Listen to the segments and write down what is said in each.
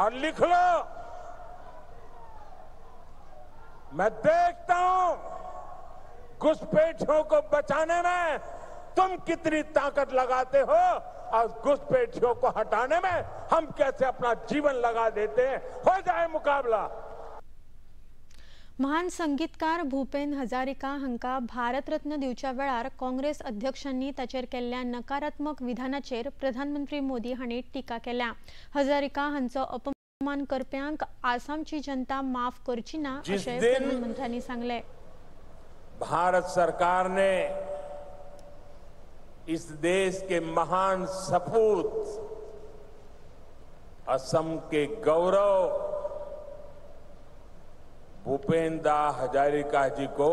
और लिख लो, मैं देखता हूं घुसपैठियों को बचाने में तुम कितनी ताकत लगाते हो और घुसपैठियों को हटाने में हम कैसे अपना जीवन लगा देते हैं। हो जाए मुकाबला। महान संगीतकार भूपेन हजारिका हांकां भारतरत्न दिवच्या वेळार काँग्रेस अध्यक्षांनी ताचेर केल्ल्या नकारात्मक विधानाचेर प्रधानमंत्री मोदी हांणी टिका केल्या। हजारिका हांचो अपमान करप्यांक आसामची जनता माफ करची ना अशें प्रधानमंत्र्यांनी सांगलें। भारत सरकार ने इस देश के महान सपूत, असम के गौरव भूपेंद्र हजारिका जी को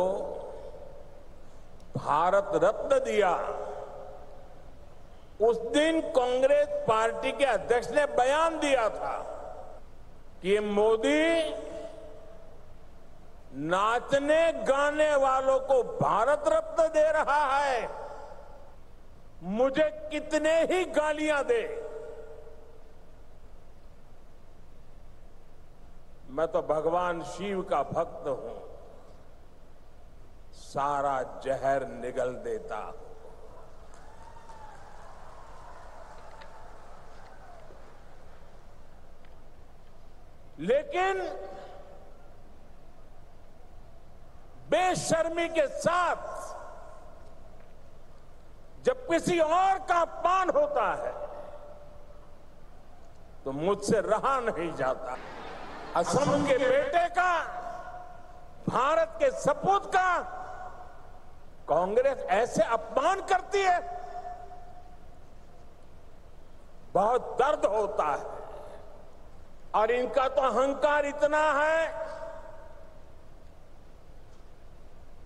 भारत रत्न दिया, उस दिन कांग्रेस पार्टी के अध्यक्ष ने बयान दिया था कि मोदी नाचने गाने वालों को भारत रत्न दे रहा है, मुझे कितने ही गालियां दे, मैं तो भगवान शिव का भक्त हूं, सारा जहर निगल देता। लेकिन बेशर्मी के साथ जब किसी और का अपमान होता है तो मुझसे रहा नहीं जाता। असम के बेटे का, भारत के सपूत का कांग्रेस ऐसे अपमान करती है, बहुत दर्द होता है। और इनका तो अहंकार इतना है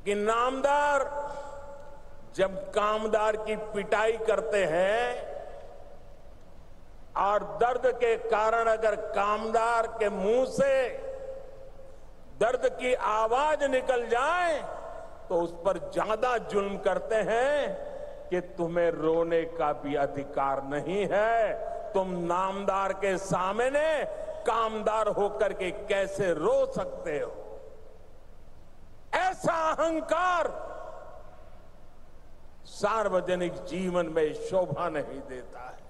कि नामदार जब कामदार की पिटाई करते हैं और दर्द के कारण अगर कामदार के मुंह से दर्द की आवाज निकल जाए तो उस पर ज्यादा जुल्म करते हैं कि तुम्हें रोने का भी अधिकार नहीं है, तुम नामदार के सामने कामदार होकर के कैसे रो सकते हो। ऐसा अहंकार सार्वजनिक जीवन में शोभा नहीं देता है।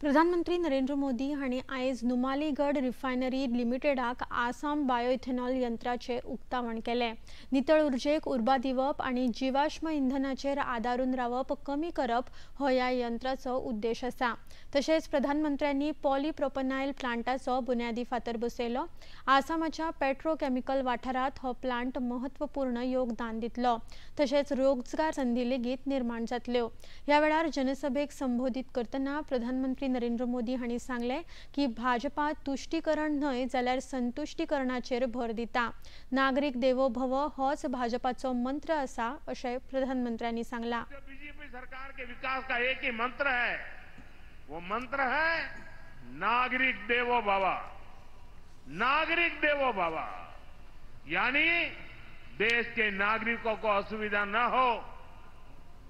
प्रधानमंत्री नरेंद्र मोदी हांणी आयज नुमालीगढ रिफायनरी लिमिटेडाक आसाम बायोइथेनॉल यंत्राचे उक्तावण केलें। नितळ उर्जेक उर्बा दिवप आनी जीवाश्म इंधनाचेर आदारून रावप कमी करप हो ह्या यंत्राचो उद्देश आसा। तशेंच प्रधानमंत्र्यांनी पॉलीप्रोपनायल प्लांटाचो बुन्यादी फातर बसयलो। आसामाच्या पेट्रोकेमिकल वाठारांत हो प्लांट महत्वपूर्ण योगदान दितलो, तशेंच रोजगार संदी लेगीत निर्माण जातल्यो। ह्या वेळार जनसभेक संबोधीत करतना प्रधानमंत्री नरेंद्र मोदी हांणी सांगलें की भाजपा तुष्टीकरण न्हय जाल्यार संतुष्टीकरणाचेर भर दिता। नागरिक देवो भव होच भाजपाचो मंत्र आसा अशें प्रधानमंत्र्यांनी सांगलां। बीजेपी सरकार के विकास का एक ही मंत्र है, वो मंत्र है नागरिक देवो भव, नागरिक देवो भव, यानी देश के नागरिकों को असुविधा न हो,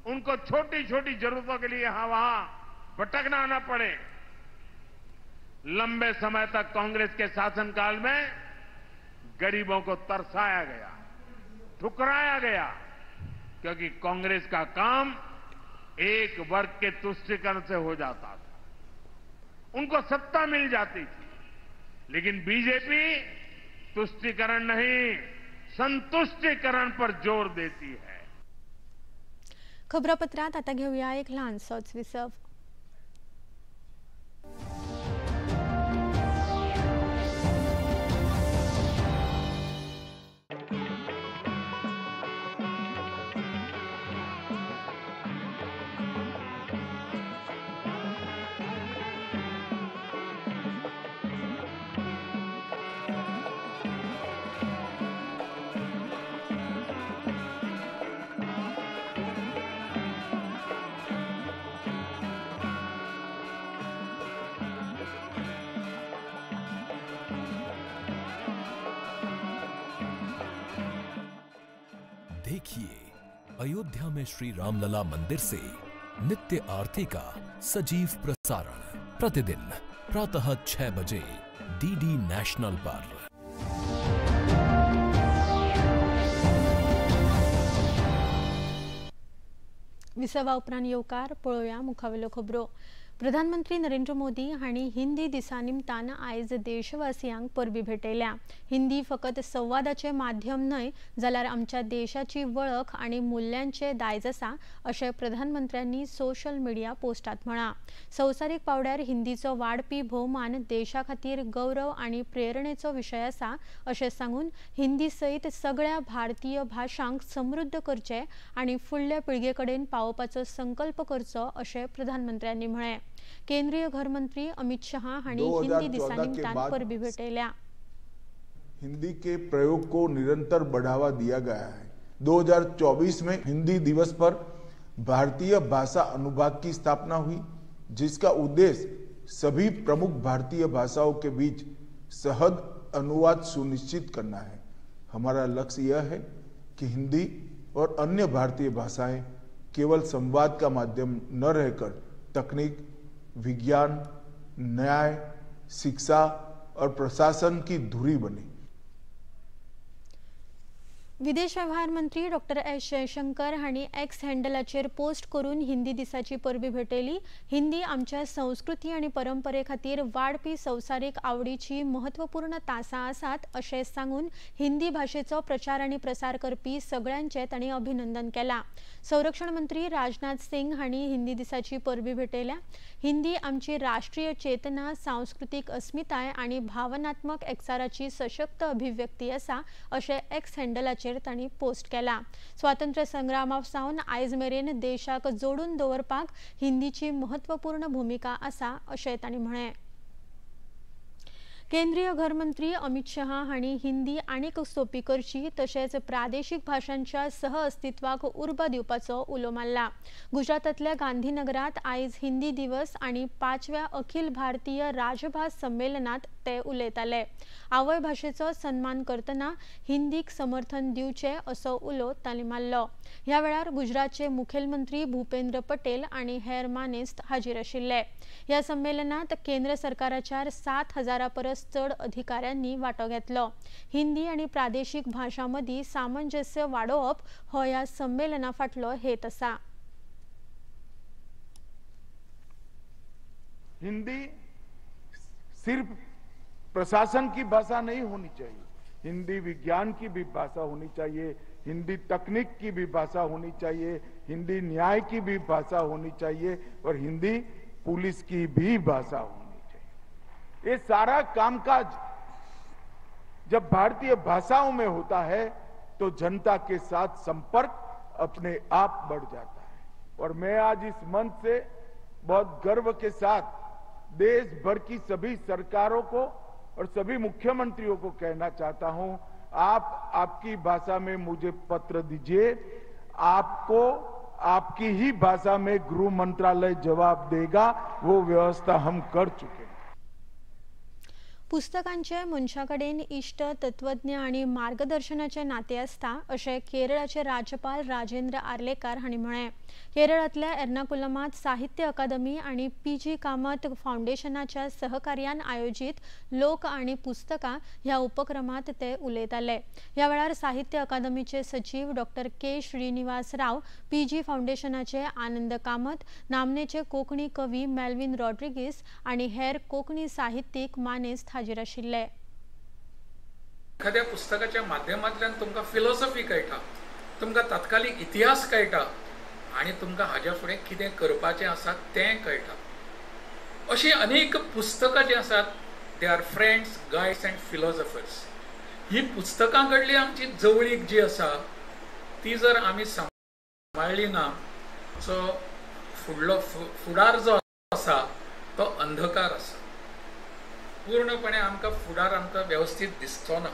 उनको छोटी छोटी जरूरतों के लिए यहां वहां भटकना न पड़े। लंबे समय तक कांग्रेस के शासनकाल में गरीबों को तरसाया गया, ठुकराया गया, क्योंकि कांग्रेस का काम एक वर्ग के तुष्टिकरण से हो जाता था, उनको सत्ता मिल जाती थी। लेकिन बीजेपी तुष्टिकरण नहीं, संतुष्टिकरण पर जोर देती है। खबरापत्रात आता घेऊया एक ल्हानसोच विसव। देखिए अयोध्या में श्री रामलला मंदिर से नित्य आरती का सजीव प्रसारण प्रतिदिन प्रातः 6 बजे डीडी नेशनल पर। विसवा उपरांत येवकार पळोवया मुखावेल्यो खबरो। प्रधानमंत्री नरेंद्र मोदी हांणी हिंदी दिसा निमतान आयज देशवासियांक परबी भेटयल्या। हिंदी फकत संवादाचें माध्यम न्हय जाल्यार आमच्या देशाची वळख आनी मुल्यांचें दायज आसा अशें प्रधानमंत्र्यांनी सोशल मिडिया पोस्टात म्हळां। संवसारीक पावड्यार हिंदीचो वाडपी भोवमान देशा खातीर गौरव आनी प्रेरणेचो विशय आसा अशें सांगून हिंदी सयत सगळ्या भारतीय भाशांक समृद्ध करचे आनी फुडल्या पिळगे कडेन पावोवपाचो संकल्प करचो अशें प्रधानमंत्र्यांनी म्हळें। केंद्रीय गृहमंत्री अमित शाह हांणी हिंदी दिसा निमतान परबी भेटयल्या। हिंदी के प्रयोग को निरंतर बढ़ावा दिया गया है। 2024 में हिंदी दिवस पर भारतीय भाषा अनुभाग की स्थापना हुई, जिसका उद्देश्य सभी प्रमुख भारतीय भाषाओं के बीच सहज अनुवाद सुनिश्चित करना है। हमारा लक्ष्य यह है कि हिंदी और अन्य भारतीय भाषाएं केवल संवाद का माध्यम न रहकर तकनीक, विज्ञान, न्याय, शिक्षा और प्रशासन की धुरी बने। विदेश व्यवहार मंत्री डॉक्टर एस जयशंकर हांणी एक्स हँडलाचेर पोस्ट करून हिंदी दिसाची परबी भेटयली। हिंदी आमच्या संस्कृती आनी परंपरे खातीर वाडपी संवसारीक आवडीची महत्वपूर्ण तासां आसात अशें सांगून हिंदी भाशेचो प्रचार आनी प्रसार करपी सगळ्यांचें तांणी अभिनंदन केलां। संरक्षण मंत्री राजनाथ सिंग हांणी हिंदी दिसाची परबी भेटयल्या। हिंदी आमची राष्ट्रीय चेतना, सांस्कृतीक अस्मिताय आनी भावनात्मक एकचाराची सशक्त अभिव्यक्ती आसा अशें एक्स हँडलाचेर तांणी पोस्ट केला। स्वातंत्र्य संग्रामा सावन आयज मेरेन देशाक जोडून दवरपाक हिंदीची महत्वपूर्ण भूमिका आसा अशें तांणी म्हळें। केंद्रीय घरमंत्री अमित शहा हांणी हिंदी आनीक सोपी करची तशेंच प्रादेशीक भाशांच्या सहअस्तित्वाक उर्बा दिवपाचो उलो मारला। गुजरातांतल्या गांधीनगरांत आयज हिंदी दिवस आनी 5व्या अखिल भारतीय राजभास संमेलनात ते उलयताले। आवय भाशेचो सन्मान करतना हिंदीक समर्थन दिवचें असो उलो तांणी मारलो। ह्या वेळार गुजरातचे मुखेलमंत्री भूपेंद्र पटेल आनी हेर मानेस्त हाजीर आशिल्ले। ह्या संमेलनात केंद्र सरकाराच्या 7,000 परस चड अधिकाऱ्यांनी वांटो घेतलो। हिंदी आनी प्रादेशीक भाशां मदीं सामंजस्य वाडोवप हो ह्या संमेलना फाटलो हेत आसा। हिंदी सिर्फ प्रशासन की भाषा नहीं होनी चाहिए, हिंदी विज्ञान की भी भाषा होनी चाहिए, हिंदी तकनीक की भी भाषा होनी चाहिए, हिंदी न्याय की भी भाषा होनी चाहिए और हिंदी पुलिस की भी भाषा होनी चाहिए। ये सारा कामकाज जब भारतीय भाषाओं में होता है तो जनता के साथ संपर्क अपने आप बढ़ जाता है। और मैं आज इस मंच से बहुत गर्व के साथ देश भर की सभी सरकारों को और सभी मुख्यमंत्रियों को कहना चाहता हूं, आप आपकी भाषा में मुझे पत्र दीजिए, आपको आपकी ही भाषा में गृह मंत्रालय जवाब देगा। वो व्यवस्था हम कर चुके हैं। पुस्तकांचे मनशा कडेन इश्ट, तत्वज्ञ आनी मार्गदर्शनाचे नातें आसता अशें केरळाचे राज्यपाल राजेंद्र आर्लेकार हांणी म्हळें। केरळांतल्या एर्नाकुलमांत साहित्य अकादमी आनी पी.जी. कामत फावंडेशनाच्या सहकार्यान आयोजीत लोक आनी पुस्तकां ह्या उपक्रमांत ते उलयताले। ह्या वेळार साहित्य अकादमीचे सचीव डॉक्टर के. श्रीनिवास राव, पी.जी. फावंडेशनाचे आनंद कामत, नामनेचे कोंकणी कवी मेल्विन रॉड्रिगीस आनी हेर कोंकणी साहित्यीक मानेस्त हाजीर आशिल्ले। एखाद्या पुस्तकाच्या माध्यमांतल्यान तुमकां फिलॉसॉफी कळटा, तुमकां तात्कालीक इतिहास कळटा आनी तुमकां हाज्या फुडें कितें करपाचें आसा तें कळटा। अशीं अनेक पुस्तकां जीं आसात, they are friends, guides and philosophers. ही पुस्तकां कडली आमची जवळीक जी आसा ती जर आमी सांबाळ्ळी ना, सो फुडलो फुडार जो आसा तो अंधकार आसा। पूर्णपणे आमकां फुडार आमकां व्यवस्थीत दिसचो ना।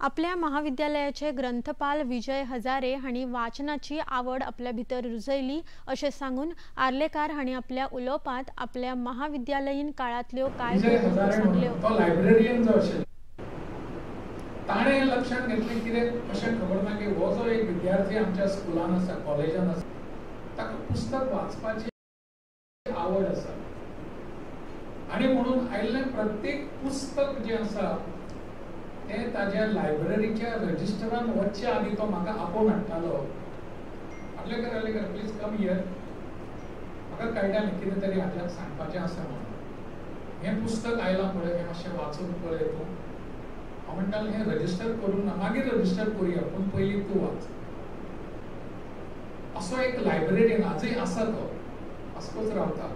आपल्या महाविद्यालयाचे ग्रंथपाल विजय हजारे हांणी वाचनाची आवड आपल्या भितर रुजयली अशें सांगून आर्लेकार हांणी आपल्या उलोवपांत आपल्या महाविद्यालयीन काळांतल्यो कांय घडणुको सांगल्यो। तो लायब्ररियन जो आशिल्लो ताणें लक्षांत घेतलें कितें अशें खबर ना की हो जो एक विद्यार्थी आमच्या स्कुलान आसा, कॉलेजान आसा, ताका पुस्तक वाचपाची आवड आसा। आनी म्हणून आयिल्लें प्रत्येक पुस्तक जें आसा तें ताज्या लायब्ररीच्या रजिस्टरान वचच्या आदी तो म्हाका आपोवन हाडटालो. Arlekar Arlekar please come here, म्हाका कळटालें कितें तरी हाडल्याक सांगपाचें आसा म्हणून. हें पुस्तक आयलां पळय, हें मातशें वाचून पळय तूं. हांव म्हणटालें हें रजिस्टर करूं ना, मागीर रजिस्टर करुया, पूण पयलीं तूं वाच. असो एक लायब्ररीन आजूय आसा, तो वास्कोच रावता.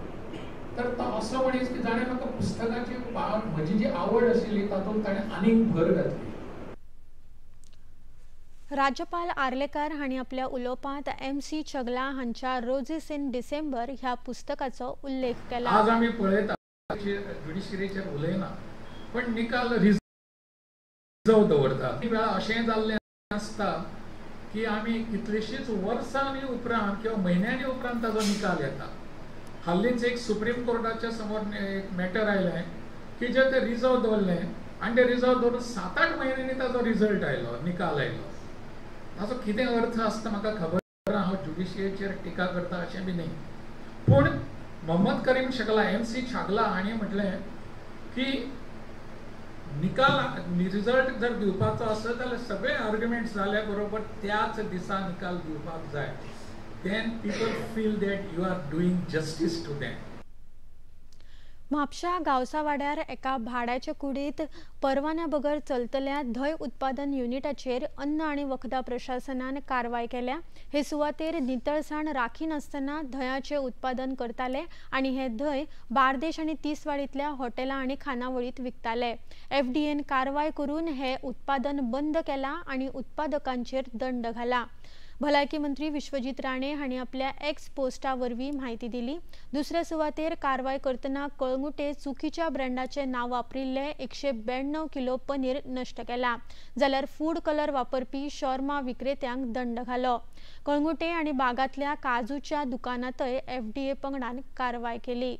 तर तो असो मनीस की जाणें म्हाका पुस्तकाची म्हजी जी आवड आशिल्ली तातूंत ताणें आनीक भर घातली. राज्यपाल आर्लेकार हांणी आपल्या उलोवपांत MC Chagla हांच्या रोजीस इन डिसेंबर ह्या पुस्तकाचो उल्लेख केला. आज आमी पळयता ज्युडिशरीचेर उलयना, पण निकाल रिजर्व दवरता. वेळा अशें जाल्लें आसता की आमी कितलीशीच वर्सांनी उपरांत किंवा म्हयन्यांनी उपरांत ताजो निकाल येता. हालींच एक सुप्रीम कोर्टाच्या समोर एक मॅटर आयलें की जे ते रिजर्व दवरलें आनी ते रिजर्व दवरून 7-8 म्हयन्यांनी ताजो रिजल्ट आयलो, निकाल आयलो. ताजो कितें अर्थ आसता म्हाका खबर ना, हांव ज्युडिशरीचेर टिका करता अशें बी न्ही, पूण मोहम्मद करीम शकला MC Chagla हांणी म्हटलें की निकाल रिजल्ट जर दिवपाचो आसत जाल्यार सगळे आर्ग्युमेंट्स जाल्या बरोबर त्याच दिसा निकाल दिवपाक जाय. Then people feel that you are doing justice to them. म्हापशा गावसावाड्यार एका भाड्याच्या कुडीत परवान्या बगर चलतल्या धंय उत्पादन युनिटाचेर अन्न आनी वखदां प्रशासनान कारवाय केल्या. हे सुवातेर नितळसाण राखिनासतना धंयाचें उत्पादन करताले आनी हे धंय बार्देश आनी तिसवाडींतल्या हॉटेलां आनी खानावळींत विकताले. FDAन कारवाय करून हे उत्पादन बंद केलां आनी उत्पादकांचेर दंड घाला. भलायकी मंत्री विश्वजीत राणे हांणी आपल्या एक्स पोस्टा वरवीं म्हायती दिली. दुसऱ्या सुवातेर कारवाय करतना कळंगुटे चुकीच्या ब्रँडाचें नांव वापरिल्लें 192 किलो पनीर नश्ट केला, जाल्यार फूड कलर वापरपी शॉर्मा विक्रेत्यांक दंड घालो. कळंगुटे आनी बागांतल्या काजूच्या दुकानांतय FDA पंगडान कारवाय केली.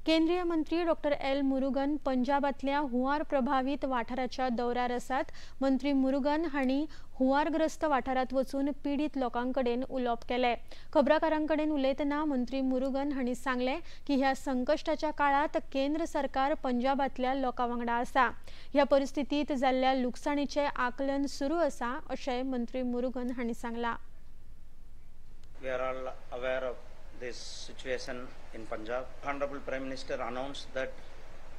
केंद्रीय मंत्री डॉक्टर एल मुरुगन पंजाबातल्या हुंवार प्रभावीत वाठाराच्या दौऱ्यार आसात. मंत्री मुरुगन हांणी हुंवारग्रस्त वाठारांत वचून पीडित लोकांकडेन उलोवप केलें. खबराकारांकडेन उलयतना मंत्री मुरुगन हांणी सांगलें की ह्या संकश्टाच्या काळांत केंद्र सरकार पंजाबातल्या लोकां वांगडा आसा. ह्या परिस्थितींत जाल्ल्या लुकसाणीचें आकलन सुरू आसा अशें मंत्री मुरुगन हांणी सांगलां. We are all aware of this situation in Punjab. Honorable Prime Minister announced that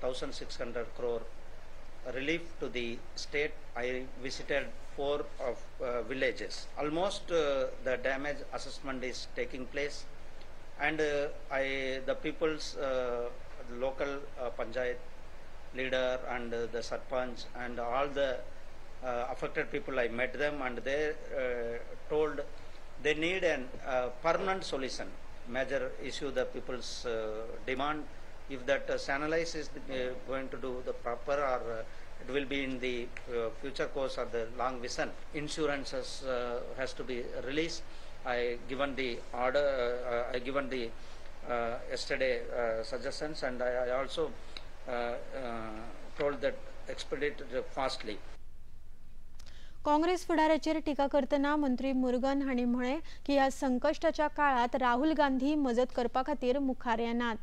1,600 crore relief to the state. I visited 4 of villages. Almost the damage assessment is taking place, and the people's local panchayat leader and the sarpanch and all the affected people, I met them and they told they need an permanent solution. Major issue the people's demand. If that analysis is going to do the proper, or it will be in the future course or the long vision. Insurances has to be released. I given the order, I given the yesterday suggestions, and I also told that expedite fastly. Congress फुडाऱ्याचेर टीका करतना मंत्री मुरुगन हांणी म्हळें की ह्या संकश्टाच्या काळांत राहुल गांधी मजत करपा खातीर मुखार येनात.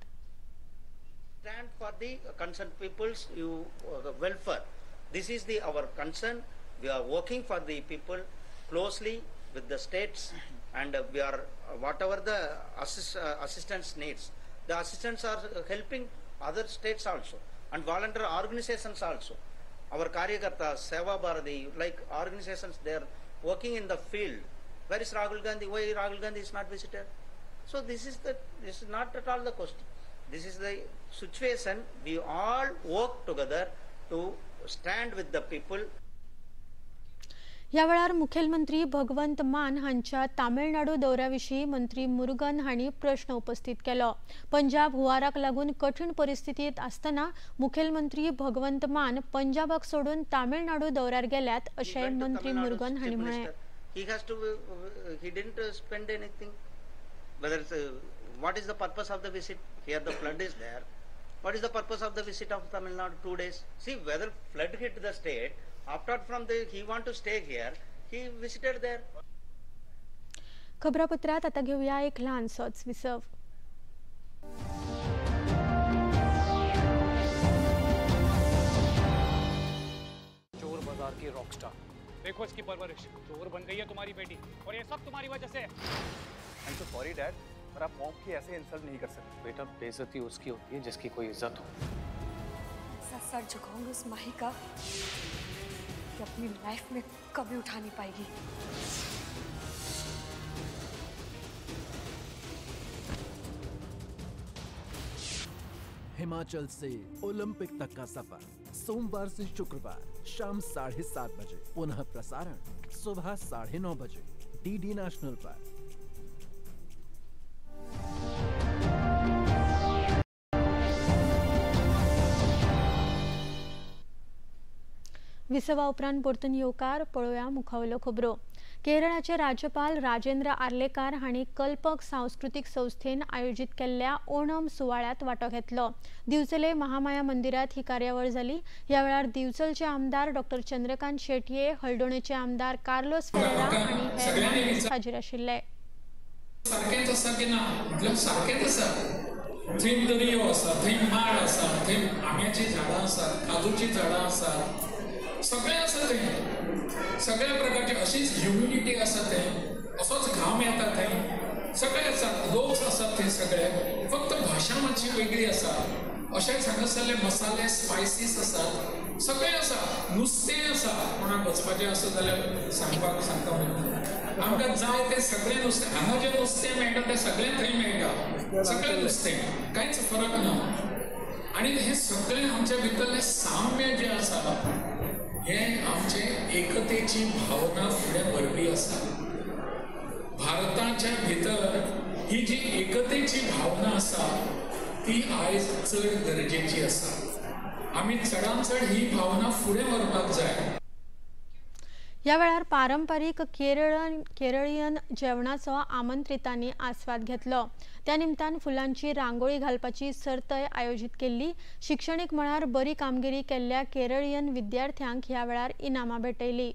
Stand for the concerned people's welfare. This is the our concern. We are working for the people closely with the states, and we are whatever the assistance needs. The assistants are helping other states also and volunteer organizations also. Our Karyakarta, Seva Bharati, like organizations, they are working in the field. Where is Rahul Gandhi? Why Rahul Gandhi is not visited? So this is not at all the question. This is the situation. We all work together to stand with the people. ह्या वेळार मुखेलमंत्री भगवंत मान हांच्या तामिळनाडू दौऱ्याविशीं मंत्री मुरुगन हांणी प्रश्न उपस्थित केलो. पंजाब हुंवाराक लागून कठीण परिस्थितींत आसतना मुखेलमंत्री भगवंत मान पंजाबाक सोडून तामिळनाडू दौऱ्यार गेल्यात अशें मंत्री मुरुगन हांणी म्हळें. He has to, he didn't spend anything. Whether it's, what is the purpose of the visit? Here the flood is there. What is the purpose of the visit of Tamil Nadu 2 days? See, whether flood hit the state, after from the he want to stay here, he visited there. खबरापत्रात आता घेऊया एक लहानसोच विसव. Rockstar. देखो इसकी परवरिश, चोर बन गई है तुम्हारी बेटी, और ये सब तुम्हारी वजह से। I am so sorry dad, पर आप मॉम की ऐसे इंसल्ट नहीं कर सकते। बेटा, बेइज्जती उसकी होती है जिसकी कोई इज्जत हो। ऐसा सर झुकाऊंगी उस माही का कि अपनी लाइफ में कभी उठा नहीं पाएगी। हिमाचल से ओलंपिक तक का सफर, सोमवार से शुक्रवार शाम 7:30 बजे, पुनः प्रसारण सुबह 9:30 बजे, डीडी नेशनल पर। विसवा उपरांत परतून येवकार. पळोवया मुखावयल्यो खबरो. केरळाचे राज्यपाल राजेंद्र आर्लेकार हांणी कल्पक सांस्कृतीक संस्थेन आयोजीत केल्ल्या ओणम सुवाळ्यांत वांटो घेतलो. दिवचले महामाया मंदिरांत ही कार्यावळ जाली. ह्या वेळार दिवचलचे आमदार डॉक्टर चंद्रकांत शेटये, हळदोणेचे आमदार कार्लोस फेरेरा आनी हेर मानेस्त हाजीर आशिल्ले. सारकेंच आसा की ना म्हटल्यार सारकेंच आसा. थंय दर्यो आसा, थंय माड आसा, थंय आंब्याचीं झाडां आसात, काजूचीं झाडां आसात, सगळें आसा थंय. सगळ्या प्रकारची अशीच ह्युमिडिटी आसा थंय, असोच घाम येता थंय, सगळे आसात, लोक आसात थंय सगळे, फक्त भाशा मातशी वेगळी आसा. अशेंच हांगासरले मसाले, स्पायसीस आसात, सगळें आसा, नुस्तें आसा. कोणाक वचपाचें आसा जाल्यार सांगपाक सांगता, आमकां जाय तें सगळें नुस्तें, हांगा जें नुस्तें मेळटा तें सगळें थंय मेळटा, सगळें नुस्तें, कांयच फरक ना. आनी हें सगळें आमच्या भितरलें साम्य जें आसा हे आमचे एकतेची भावना फुडें व्हरपी आसा. भारताच्या भितर ही जी एकतेची भावना आसा ती आयज चड गरजेची आसा. आमी चडान चड ही भावना फुडें व्हरपाक जाय. ह्या वेळार पारंपरीक केरळीयन जेवणाचो आमंत्रितांनी आस्वाद घेतलो. त्या निमतान फुलांची रांगोळी घालपाची सर्तय आयोजीत केल्ली. शिक्षणीक मळार बरी कामगिरी केल्ल्या केरळीयन विद्यार्थ्यांक ह्या वेळार इनामां भेटयली.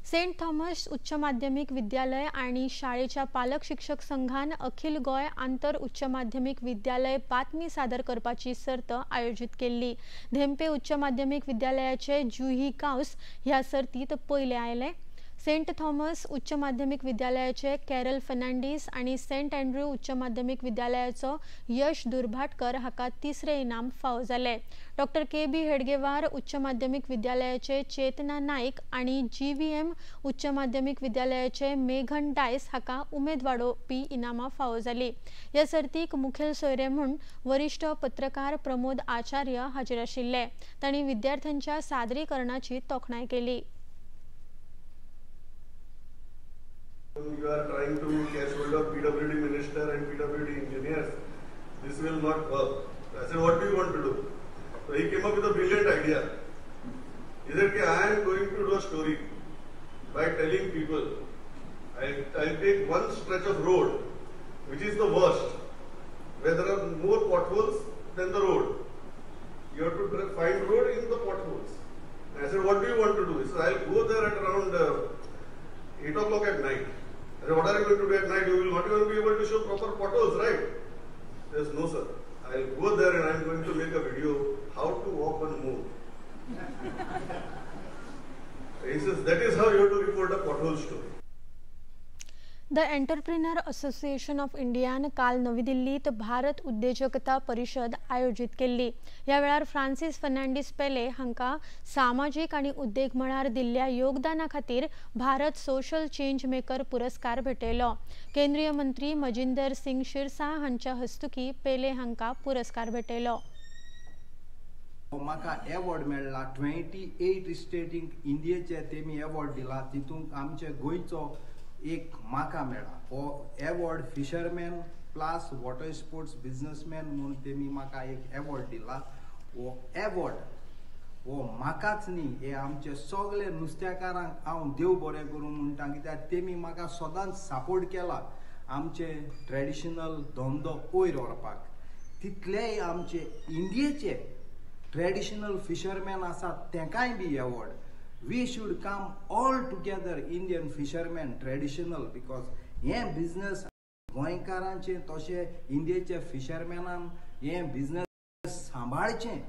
सेंट थॉमस उच्च माध्यमिक विद्यालय आणि शाळेच्या पालक शिक्षक संघान अखिल गोंय आंतर उच्च माध्यमिक विद्यालय बातमी सादर करपाची सर्त आयोजीत केल्ली. धेंपे उच्च माध्यमिक विद्यालयाचे जुही गांवस ह्या सर्तीत पयले आयले. सेंट थॉमस उच्च माध्यमिक विद्यालयाचे कॅरल फर्नांडीस आणि सेंट अँड्रू उच्च माध्यमिक विद्यालयाचो यश दुर्भाटकर हाका तिसरे इनाम फावो जाले. डॉक्टर के बी हेडगेवार उच्च माध्यमिक विद्यालयाचे चेतना नाईक आणि GVM उच्च माध्यमिक विद्यालयाचे मेघन डायस हाका उमेद वाडोवपी इनामां फावो जाली. ह्या सर्तीक मुखेल सोयरे म्हूण वरिश्ठ पत्रकार प्रमोद आचार्य हाजीर आशिल्ले. तांणी विद्यार्थ्यांच्या सादरीकरणाची तोखणाय केली. You are trying to catch hold of PWD minister and PWD engineers. This will not work. I said, what do you want to do? So he came up with a brilliant idea. He said, I am going to do a story by telling people, I'll take one stretch of road, which is the worst, where there are more potholes than the road. You have to find road in the potholes. And I said, what do you want to do? He said, I'll go there at around 8 o'clock at night. I said, what are you going to do at night? You will not even be able to show proper potholes, right? He says, no sir. I'll go there and I'm going to make a video how to walk on moon. He says, that is how you have to report a pothole story. The entrepreneur association of इंडियान काल नवी दिल्लीत भारत उद्देजकता परिषद आयोजीत केल्ली. ह्या वेळार Francis Fernandes पेले हांकां सामाजीक आनी उद्देग मळार दिल्ल्या योगदाना खातीर भारत सोशल चेंज मेकर पुरस्कार भेटयलो. केंद्रीय मंत्री मजिंदर सिंग शिरसा हांच्या हस्तुकी पेले हांकां पुरस्कार भेटयलो. म्हाका एवॉर्ड मेळ्ळा 28 स्टेटींक इंडियेचे तेमी एवॉर्ड दिला, तितूंत आमचे गोंयचो एक म्हाका मेळ्ळा. हो award fisherman plus water sports businessman म्हणून तेमी म्हाका एक एवॉर्ड दिला. हो एवॉर्ड हो म्हाकाच न्ही, हे आमचे सगळे नुस्त्याकारांक हांव देव बरें करूं म्हणटा, कित्याक तेमी म्हाका सदांच सपोर्ट केला आमचे ट्रेडिशनल धंदो वयर व्हरपाक. तितलेय आमचे इंडियेचे ट्रेडिशनल फिशरमॅन आसात तेंकाय बी award. We should come all together, Indian fishermen traditional, because हे बिजनेस गोंयकारांचे तशें इंडियेचे फिशरमॅनान हे बिजनेस सांबाळचें.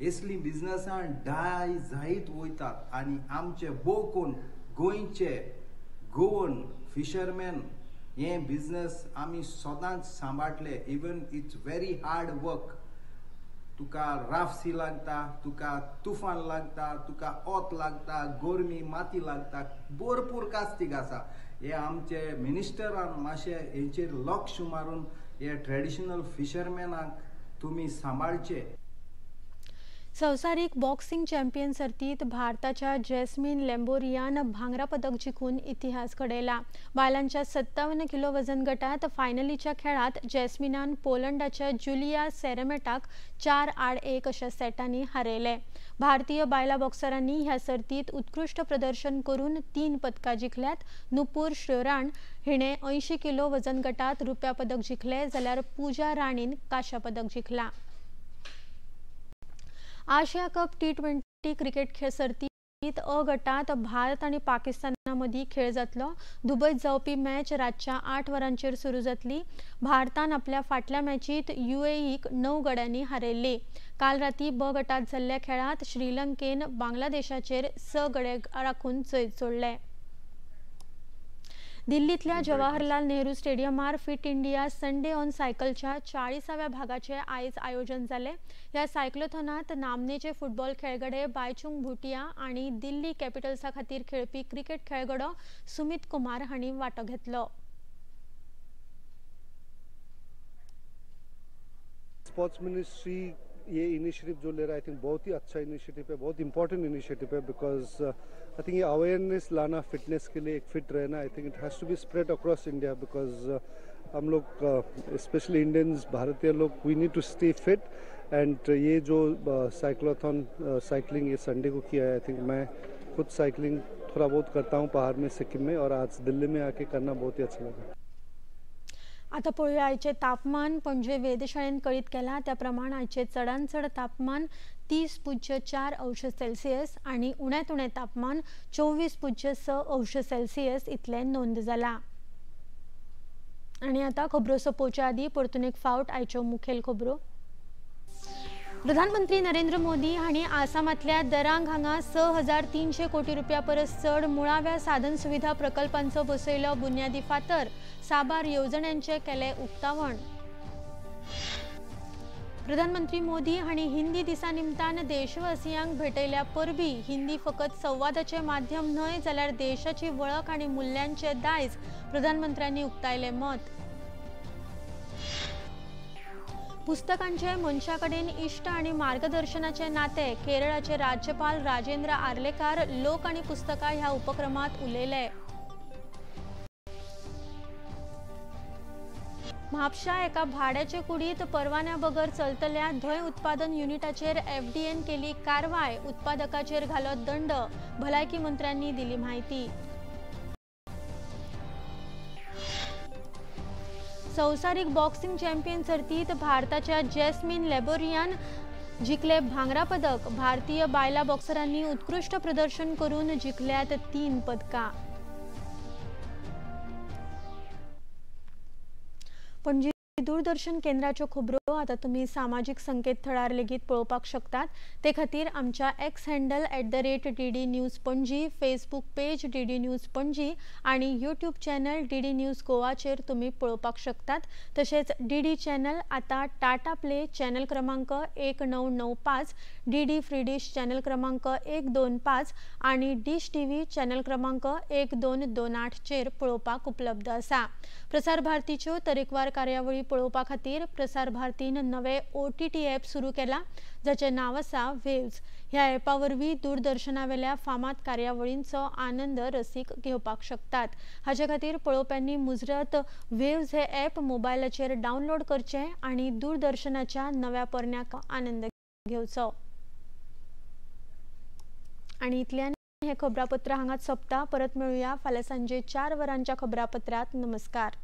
असलीं बिजनसां डाय जायत वयतात आनी आमचे भोव करून गोंयचे गोवन फिशरमॅन हे बिजनस आमी सदांच सांबाळले. Even it's very hard work. तुका राफसी लागता, तुका तुफान लागता, तुका ओत लागता, गरमी माती लागता, भरपूर कास्तीक आसा. हे आमचे मिनिस्टरान मातशें हेंचेर लक्ष मारून हे ट्रेडिशनल फिशरमॅनाक तुमी सांबाळचे. संवसारीक बॉक्सिंग चॅम्पियन सर्तीत भारताच्या जॅस्मिन लेंबोरियान भांगरा पदक जिखून इतिहास घडयला. बायलांच्या 57 किलो वजन गटात फायनलीच्या खेळात जॅस्मिनान पोलंडाच्या जुलिया सेरेमेटाक 4-1 अशा सेटांनी हारयले. भारतीय बायला बॉक्सरांनी ह्या सर्तीत उत्कृश्ट प्रदर्शन करून 3 पदकां जिखल्यात. नुपूर श्योराण हिणे 80 किलो वजन गटात रुप्या पदक जिखले जाल्यार पूजा राणीन कांश्या पदक जिखला. आशिया कप T20 cricket खेळ सर्तीत अ गटात भारत आनी पाकिस्ताना मदीं खेळ जातलो. दुबयत जावपी मॅच रातच्या 8 वरांचेर सुरू जातली. भारतान आपल्या फाटल्या मॅचीत युएईक 9 गड्यांनी हारयल्ली. काल राती ब गटात जाल्ल्या खेळांत श्रीलंकेन बांगलादेशाचेर 6 गडे राखून जैत जोडलें. दिल्लीतल्या जवाहरलाल नेहरू स्टेडियमार फिट इंडिया संडे ऑन सायकलच्या 40व्या भागाचे आयज आयोजन जालें. ह्या सायक्लोथॉनात नामनेचे फुटबॉल खेळगडे बायचुंग भुटिया आनी दिल्ली कॅपिटल्सा खातीर खेळपी क्रिकेट खेळगडो सुमित कुमार हांणी वांटो घेतलो. स्पोर्ट्स मिनिस्ट्री ये इनिशिएटिव जो ले रहा है, I think बहुत ही अच्छा इनिशिएटिव है, बहुत इंपॉर्टेंट इनिशिएटिव है. Because I think ये अवेयरनेस लाना फिटनेस के लिए, एक फिट रहना, I think it has to be spread across India. Because हम लोग स्पेशली इंडियंस, भारतीय लोग, we need to stay fit. And ये जो साइक्लोथॉन साइकिलिंग ये संडे को किया है, I think मैं खुद साइकिलिंग थोड़ा बहुत करता हूँ पहाड़ में, सिक्किम में, और आज दिल्ली में आके करना बहुत ही अच्छा लगा. आता पळोवया आयचें तापमान. पणजे वेधशाळेन कळीत केलां त्या प्रमाण आयचें चडांत चड तापमान 30.4 अंश सेल्सियस आनी उण्यांत उणें तापमान 24.6 अंश सेल्सियस इतलें नोंद जालां. आनी आतां खबरो सोंपोवच्या आदीं परतून एक फावट आयच्यो मुखेल खबरो. प्रधानमंत्री नरेंद्र मोदी हांणी आसामांतल्या दरांग हांगा 6300 कोटी रुपया परस चड मुळाव्या साधन सुविधा प्रकल्पांचो बसयलो बुन्यादी फातर. साबार येवजण्यांचें केलें उक्तावण. प्रधानमंत्री मोदी हांणी हिंदी दिसा निमतान देशवासियांक भेटयल्या परबी. हिंदी फकत संवादाचें माध्यम न्हय जाल्यार देशाची वळख आनी मुल्यांचें दायज प्रधानमंत्र्यांनी उक्तायलें मत. पुस्तकांचे मनशा कडेन इश्ट आनी मार्गदर्शनाचे नाते. केरळाचे राज्यपाल राजेंद्र आर्लेकार लोक आनी पुस्तकां ह्या उपक्रमात उलयले. म्हापशा एका भाड्याचे कुडीत परवान्या बगर चलतल्या धंय उत्पादन युनिटाचेर एफडीएन केली कारवाय. उत्पादकाचेर घालो दंड. भलायकी मंत्र्यांनी दिली म्हायती. संवसारीक बॉक्सिंग चॅम्पियन सर्तीत भारताच्या जॅस्मिन लेबोरियान जिखले भांगरा पदक. भारतीय बायला बॉक्सरांनी उत्कृश्ट प्रदर्शन करून जिखल्यात 3 पदकां. पणजी दूरदर्शन केंद्राच्यो खबरो आतां तुमी सामाजीक संकेतथळार लेगीत पळोवपाक शकतात. ते खातीर आमच्या X handle @DD News Panaji, Facebook page DD News Panaji आनी यूट्यूब चॅनल DD news गोवाचेर तुमी पळोवपाक शकतात. तशेंच DD channel आतां टाटा प्ले चॅनल क्रमांक 1995, DD free dish channel क्रमांक 125 आनी डिश TV channel क्रमांक 1228 चेर पळोवपाक उपलब्ध आसा. प्रसार भारतीच्यो तरेकवार कार्यावळी पळोवपा खातीर प्रसार भारतीन नवे OTT app सुरू केला जाचें नांव आसा वेव्ज. ह्या ॲपा वरवीं दूरदर्शनावेल्या फामाद कार्यावळींचो आनंद रसीक घेवपाक शकतात. हाचे खातीर पळोवप्यांनी मुजरत वेव्ज हे ॲप मोबायलाचेर डावनलोड करचें आनी दूरदर्शनाच्या नव्या पोरण्या आनंद घेवचो. आनी इतल्यान हे खबरापत्र हांगाच सोंपता. परत मेळुया फाल्यां सांजे 4 वरांच्या खबरापत्रांत. नमस्कार.